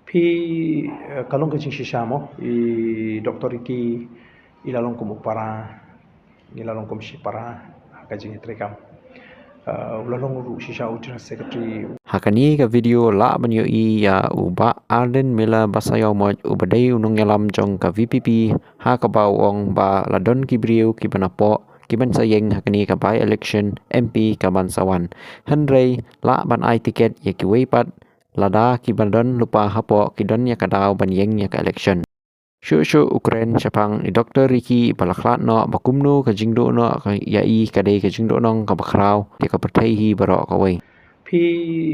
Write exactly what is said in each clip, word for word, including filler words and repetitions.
Phi, eh, ka long ka jingshisha mo, i Doctor Ricky, i la long kum u para, i la long kum shi para, ka jingïatreikam. Eh, u la long ruh shisha u General Secretary. Ha kane ka video lah ban ïohi ïa u Bah Ardent Miller Basaiawmoit uba dei u nongïalam jong ka V P P, ha kaba u ong ba la don ki briew kiban napoh, kiban sa ïeng ha kane ka by-election M P kaban sa wan. Hynrei lah ban ai tiket ïa kiwei pat, lada kiban don lypa hapoh ki don ïa ka daw ban ïeng ïa ka election. Shuh shuh u kren shaphang i Doctor Ricky ba la khlad noh ba kumno ka jingduh noh ka ïa i ka dei ka jingduh nong kaba khraw, te ka pyrthei hi baroh kawei. Phi,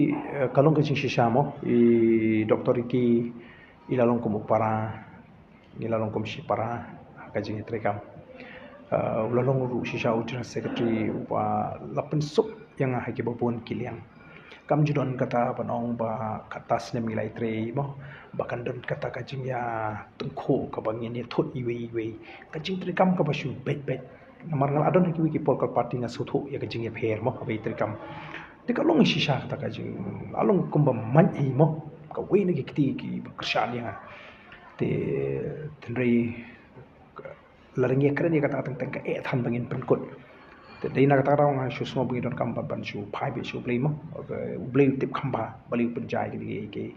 eh, ka long ka jingshisha mo, i Doctor Ricky, i la long kum u para, i la long kum shi para, ka jingïatreikam. Eh, u la long ruh shisha u General Secretary uba la pynsuk ïa nga ha kiba bun ki liang. Kam ju don kata ban ong ba kata snem ngi la ïatrei mo, ba kan don kata ka jingïatyngkhuh kaba ngin ïathut iwei iwei. Ka jingtreikam kaba shu beit beit. Namar nga la don ha kiwei ki political party nga sngewthuh ïa ka jingïapher mo, kaba ïatreikam. Te ka long shisha kata ka jing, la long kumba mait hi mo, kawei na ki kti kiba kyrshan ïa nga. Te, hynrei, lada ngi kren ïa kata teng teng ka eh than ba ngin pynkut. Te dei na kata ka daw nga shu sngew ba ngi donkam ban, ban shu phai beit sha U Blei mo. U Blei u tip kham bha balei u pynjah ïa kine kiei kiei.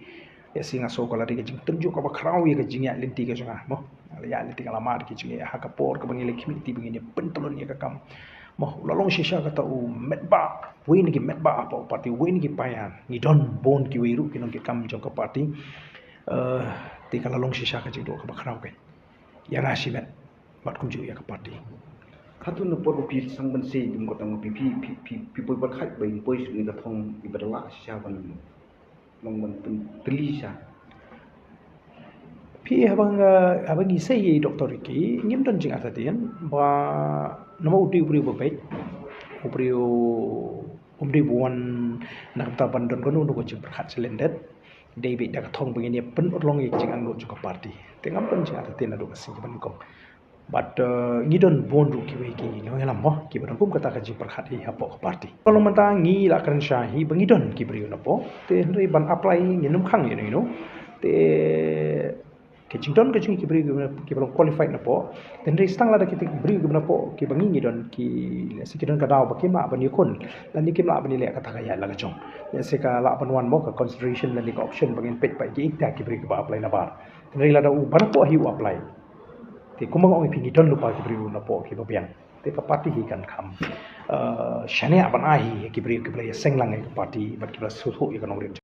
Ïa shi nga sngew ka la dei ka jingtynjuh kaba khraw ïa ka jingïaid lynti ka jong nga mo. Ïaid lynti ka la mad ki jingïaid ha ka por kaba ngi la khmih ti ba ngin ïa pyntlun ïa ka kam mo. U la long shisha kata u met ba, uwei na ki met ba hapoh party, uwei na ki paia. Ngi don bun kiwei ruh ki nongkitkam jong ka party. Eh, te ka la long shisha ka jingduh kaba khraw keiñ ïa nga shimet bad kumjuh ïa ka party. Hato na por ba phi sdang ban sei, kum ka tang phi, phi, phi, phi, phi poi pyrkhat ba in poi sha kane ka thong iba da lah shisha ban long ban pyn-, pynlong shisha? Phi, haba nga, haba ngi sei ïa i Doctor Ricky, ngim don jingartatien ba namar u dei u briew ba beit, u briew um dei ba wan na ka bynta ban don kano kano ka jingpyrkhat sha lyndet. Dei beit da ka thong ba ngin ïa pynurlong ïa ka jingangnud jong ka party. Te ngam don jingartatien naduh ka sngi kaba nyngkong. Bad, eh, ngi don bun ruh kiwei ki nongïalam mo, kiba don kum kata ka jingpyrkhat hi hapoh ka party. Ka long mynta ngi la kren shai hi ba ngi don ki briew napoh. Te hynrei ban apply ngin ym khang ïa no ïa no. Te ka jingdon ka jong ki briew kiba, kiba long qualified napoh. Te hynrei tang lada kita ki briew kiba napoh kiba ngi ngi don ki, lehse ki don ka daw ba kim lah ban ïakhun, lane kim lah ban ïaleh kata ka ïaid la ka jong. Lehse ka lah ban wan mo ka consideration lane ka option ba ngin peit pat ïa kita ki briew kiba apply nabar. Te hynrei lada uba napoh hi u apply, te kumba nga ong ïa phi ngi don lypa ki briew napoh kiba biang. Te ka party hi kan kham, eh, shaniah ban ai hi ïa ki briew kiba la ïaseng lang ïa ka party bad kiba la sngewthuh ïa ka nongrim.